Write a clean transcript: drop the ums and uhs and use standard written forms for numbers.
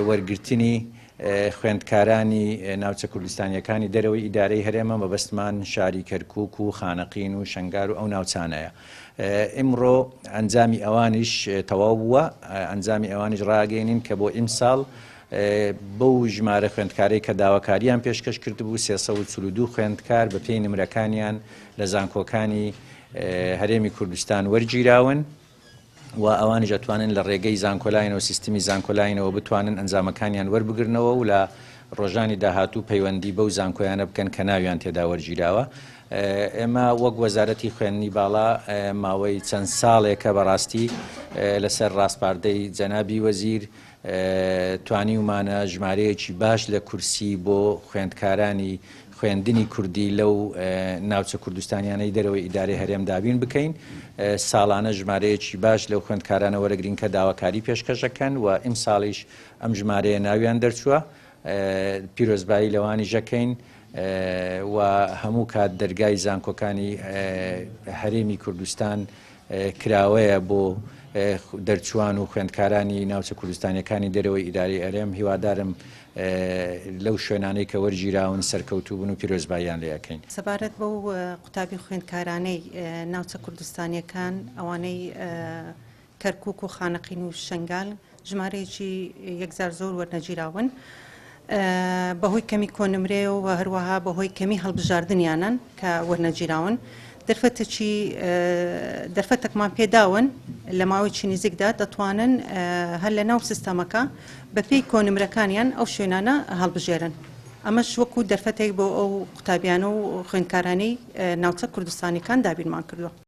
وەرگرتنی خوێندکارانی ناوچە کوردستانییەکانی دەرەوەی ئیدارەی هەرێمە، مەبەستمان شاری کەرکووک و خانەقین و شەنگال و ئەو ناوچانەیە. ئیمڕۆ ئەنجامی ئەوانیش تەواو بووە، ئەنجامی ئەوانیش ڕاگەیەنین کە بۆ ئیمساڵ بەو ژمارە خوێندکارەی کە داواکاریان پێشکەش کردبوو 342 خوێندکار بە پێی نمرەکانیان لە زانکۆکانی هەرێمی کوردستان وەرگیراون. و ئەوانیش ئەتوانن لە ڕێگەی زانکۆلاینەوە سیستمی زانکۆلاینەوە بتوانن ئەنجامەکانیان وەربگرنەوە و لە ڕۆژانی داهاتوو پەیوەندی بەو زانکۆیانە بکەن کە ناویان تێدا وەرگیراوە. ئێمە وەک وەزارەتی خوێندنی باڵا ماوەی چەند ساڵێکە بەڕاستی لەسەر ڕاسپاردەی جەنابی وەزیر توانیومانە ژمارەیەکی باش لە کورسی بۆ خوێندکارانی خوێندنی کوردی لەو ناوچە کوردستانیانەی دەرەوەی ئیدارەی هەرێم دابین بکەین. ساڵانە ژمارەیەکی باش لەو خوێندکارانە وەرەگرین کە داواکاری پێشکەش ئەکەن و ئیمساڵیش ئەم ژمارەیە ناویان دەرچووە. پیرۆزبایی لەوانیش ئەکەین و هەموو کات دەرگای زانکۆکانی هەرێمی کوردستان کراوەیە بۆ دەرچووان و خوێندکارانی ناوچە کوردستانیەکانی دەرەوەی ئیدارەی هەرێم، هیوادارم لەو شوێنانەی کە وەرگیراون سەرکەوتوو بن و پیرۆزباییان لێ ئەکەین. سەبارەت بەو قوتابی و خوێندکارانەی ناوچە کوردستانیەکان ئەوانەی کەرکوک و خانەقین و شنگال ژمارەیەکی یەکجار زۆر وەرنەگیراون بەهۆی کەمی کۆنمرێ و هەروەها بەهۆی کەمی هەڵبژاردنیانن کە وەرنەگیراون دەرفەتەکی دەرفەتەکمان پێداون لە ماوەیەکی نزیکدا دەتوانن هەر لە ناو سیستەمەکە بەپێی کۆنمرەکانیان ئەو شوێنانە هەڵبژێرن ئەمەش وەکو دەرفەتێک بۆ ئەو قوتابیان و خوێندکارانەی ناوچە کوردستانیەکان دابینمان کردووە.